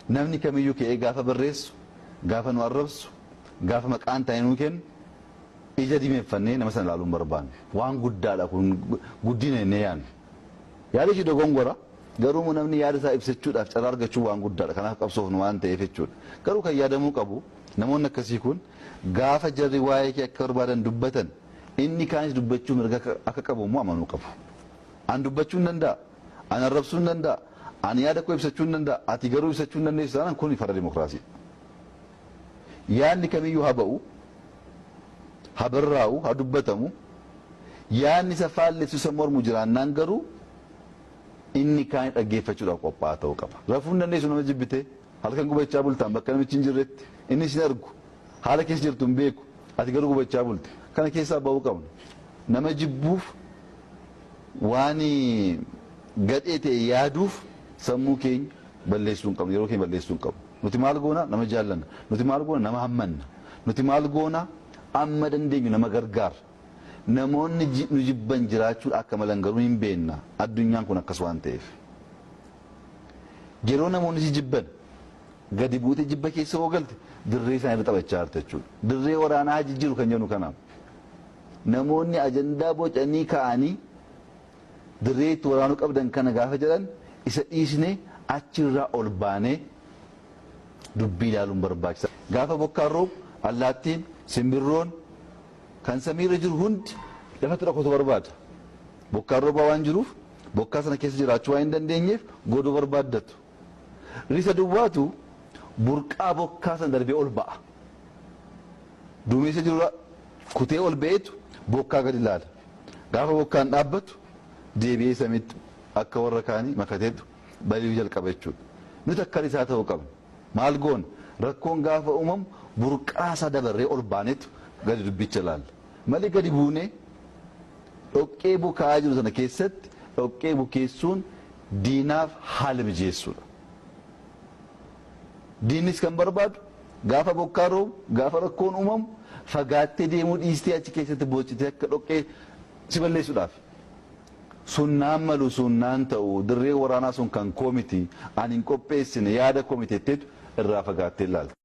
Namni kamiyyuu ka'ee gaafa barreessu, gaafa nu arrabsu, gaafa maqaan ta'e nuu kennu, ija diimeeffannee nama sana ilaaluu hin barbaannu. Waan guddaadha kun, guddina jennee yaadnu. Yaada ishee dogongora, garuu namni yaada isaa ibsachuudhaaf carraa argachuu waan guddaadha. Kanaaf qabsoofnu waan ta'eef jechuudha. Garuu kan yaadamuu qabu, namoonni akkasii kun gaafa jarri waa'ee kee akka barbaadan dubbatan, inni kaanis dubbachuu mirga akka qabu immoo amanuu qabu. An dubbachuu hin danda'a. An arrabsuu hin danda'a. Ani yaada koo ibsachuu hin danda'a. Ati garuu ibsachuu hin dandeessu taanaan, kun farra dimokiraasii. Yaadni kamiyyuu haa ba'u, haa barraa'u, haa dubbatamu. Yaadni isa faallessu, isa mormu jiraannaan garuu, inni kaan dhaggeeffachuudhaaf qophaa'aa ta'uu qaba. Rafuu hin dandeessu nama jibbitee, halkan gubachaa bultaan bakka namichi hin jirretti, inni sin argu, haala keessa jirtu hin beeku, ati garuu gubachaa bulte. Kana keessaa ba'uu qabna. Nama jibbuuf, waan gadhee ta'e yaaduuf sammuu keenya balleessuu hin qabnu, yeroo keenya balleessuu hin qabnu. Nuti maal goona? Nama jaallanna. Nuti maal goona? Nama hammanna. Nuti maal goona? Amma dandeenyu nama gargaara. Namoonni nu jibban jiraachuun akka malan garuu hin beekna. Addunyaan kun akkas waan ta'eef. Yeroo namoonni si jibban gadi buutee jibba keessa hoo galte, dirree isaanii irra taphachaa jirta jechuudha. Dirree waraanaa haa jijjiiru kan jennu kanaaf. Namoonni ajandaa bocanii ka'anii dirree itti waraanuu qabdan kana gaafa jedhan, isa dhiisnee achirraa ol baanee dubbii ilaaluun barbaachisa. Gaafa bokkaan roobu allaattiin, simbirroon kan samiirra jiru hundi lafatti dhokatu barbaada. Bokkaan roobaa waan jiruuf, bokkaa sana keessa jiraachuu waan hin dandeenyeef, godoo barbaaddatu. Risa duwwaatu burqaa bokkaa sana darbee ol ba'a. Duumessa jirurra kutee ol ba'eetu bokkaa gadi ilaala. Gaafa bokkaan dhaabbatu deebi'ee samiitti akka warra kaanii makateetu bali'uu jalqaba jechuudha. Nuti akka risaa ta'uu qabna. Maal goona? Rakkoon gaafa uumamu burqaa isaa dabarree ol baanetu gadi dubbicha ilaalla. Malee gadi buunee dhoqqee bukaa'aa jiru sana keessatti dhoqqee bukeessuun diinaaf haala mijeessuudha. Diinnis kan barbaadu gaafa bokkaa roobu, gaafa rakkoon uumamu, fagaattee deemuu dhiistee achi keessatti boocitee akka dhoqqee si balleessuudhaaf. Sun naan malu, sun naan ta'u, dirree waraanaa sun kan koo miti, ani hin qopheessine, yaada koo miti jetteetu irraa fagaattee ilaalta.